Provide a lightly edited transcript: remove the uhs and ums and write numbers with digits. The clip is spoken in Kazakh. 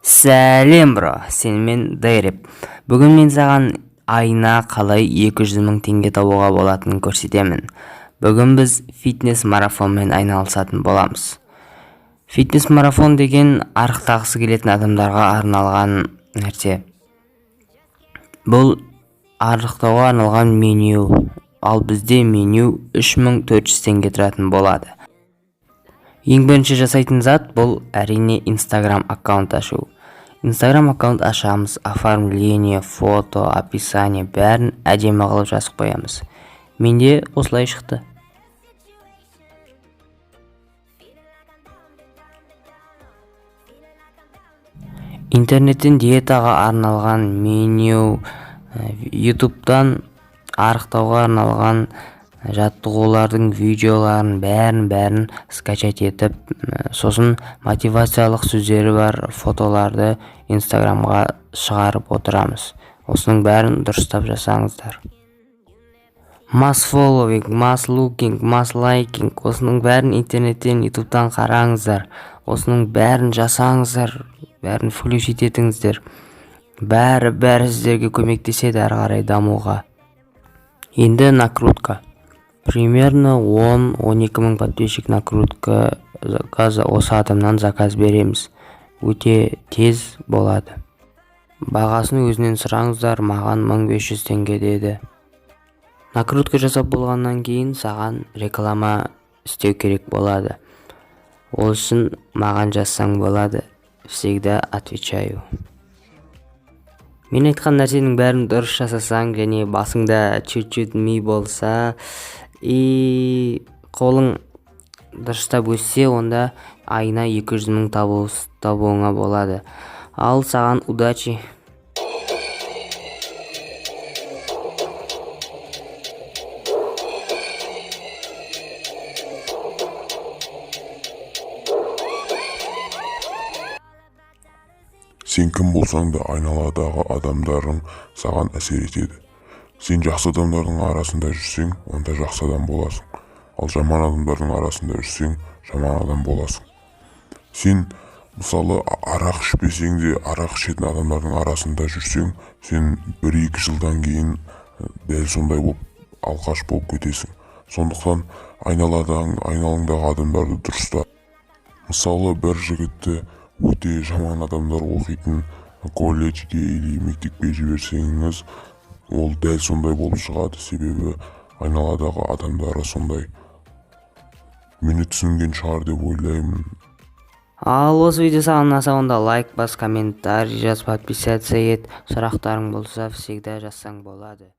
Сәлем, бро! Сенімен Дайреп. Бүгін мен саған айына қалай 200 мың теңге табуға болатынын көрсетемін. Бүгін біз фитнес марафонмен айналысатын боламыз. Фитнес марафон деген арықтағысы келетін адамдарға арналған нәрсе. Бұл арықтауға арналған меню. Ал бізде меню 3400 теңге тұратын болады. Ең бірінші жасайтын зат бұл, әрине, Инстаграм аккаунт ашу. Инстаграм аккаунт ашамыз, оформление, фото, описание, бәрін әдемі қылып жазып қоямыз. Менде осылай шықты. Интернеттен диетаға арналған меню, Ютубтан арықтауға арналған жаттығулардың видеоларын бәрін скачать етіп, сосын мотивациялық сөздері бар фотоларды Инстаграмға шығарып отырамыз. Осының бәрін дұрыстап жасаңыздар. Mass following, mass looking, mass liking, осының бәрін интернеттен, Ютубтан қараңыздар. Осының бәрін жасаңыздар, бәрін включить етіңіздер. Бәрі сіздерге көмектеседі әрі қарай дамуға. Енді накрутка. Примерно 10-12 мың подписчик накрутка осы адамнан заказ береміз. Өте тез болады. Бағасын өзінен сұраңыздар, маған 1500 теңге деді. Накрутка жасап болғаннан кейін саған реклама істеу керек болады. Ол үшін маған жазсаң болады. Всегда отвечаю. Мен айтқан нәрсенің бәрін дұрыс жасасаң және басыңда чуть-чуть ми болса и қолың дұрыстап өссе, онда айына 200 мың табуыңа болады. Ал саған удачи. Сен кім болсаң да, айналадағы адамдарың саған әсер етеді. Сен жақсы адамдардың арасында жүрсең, онда жақсы адам боласың. Ал жаман адамдардың арасында жүрсең, жаман адам боласың. Сен, мысалы, арақ ішпесең де, арақ ішетін адамдардың арасында жүрсең, сен 1-2 жылдан кейін дәл сондай болып, алқаш болып кетесің. Сондықтан айналаңдағы адамдарды дұрыста. Мысалы, бір жігітті өте жаман адамдар оқитын колледжге или мектепке жіберсеңіз, ол дәл сондай болып шығады, себебі айналадағы адамдары сондай. Мені түсінген шығар деп ойлаймын. Ал осы видео саған ұнаса, онда лайк бас, комментарий жаз, подписаться ет. Сұрақтарың болса, всегда жазсаң болады.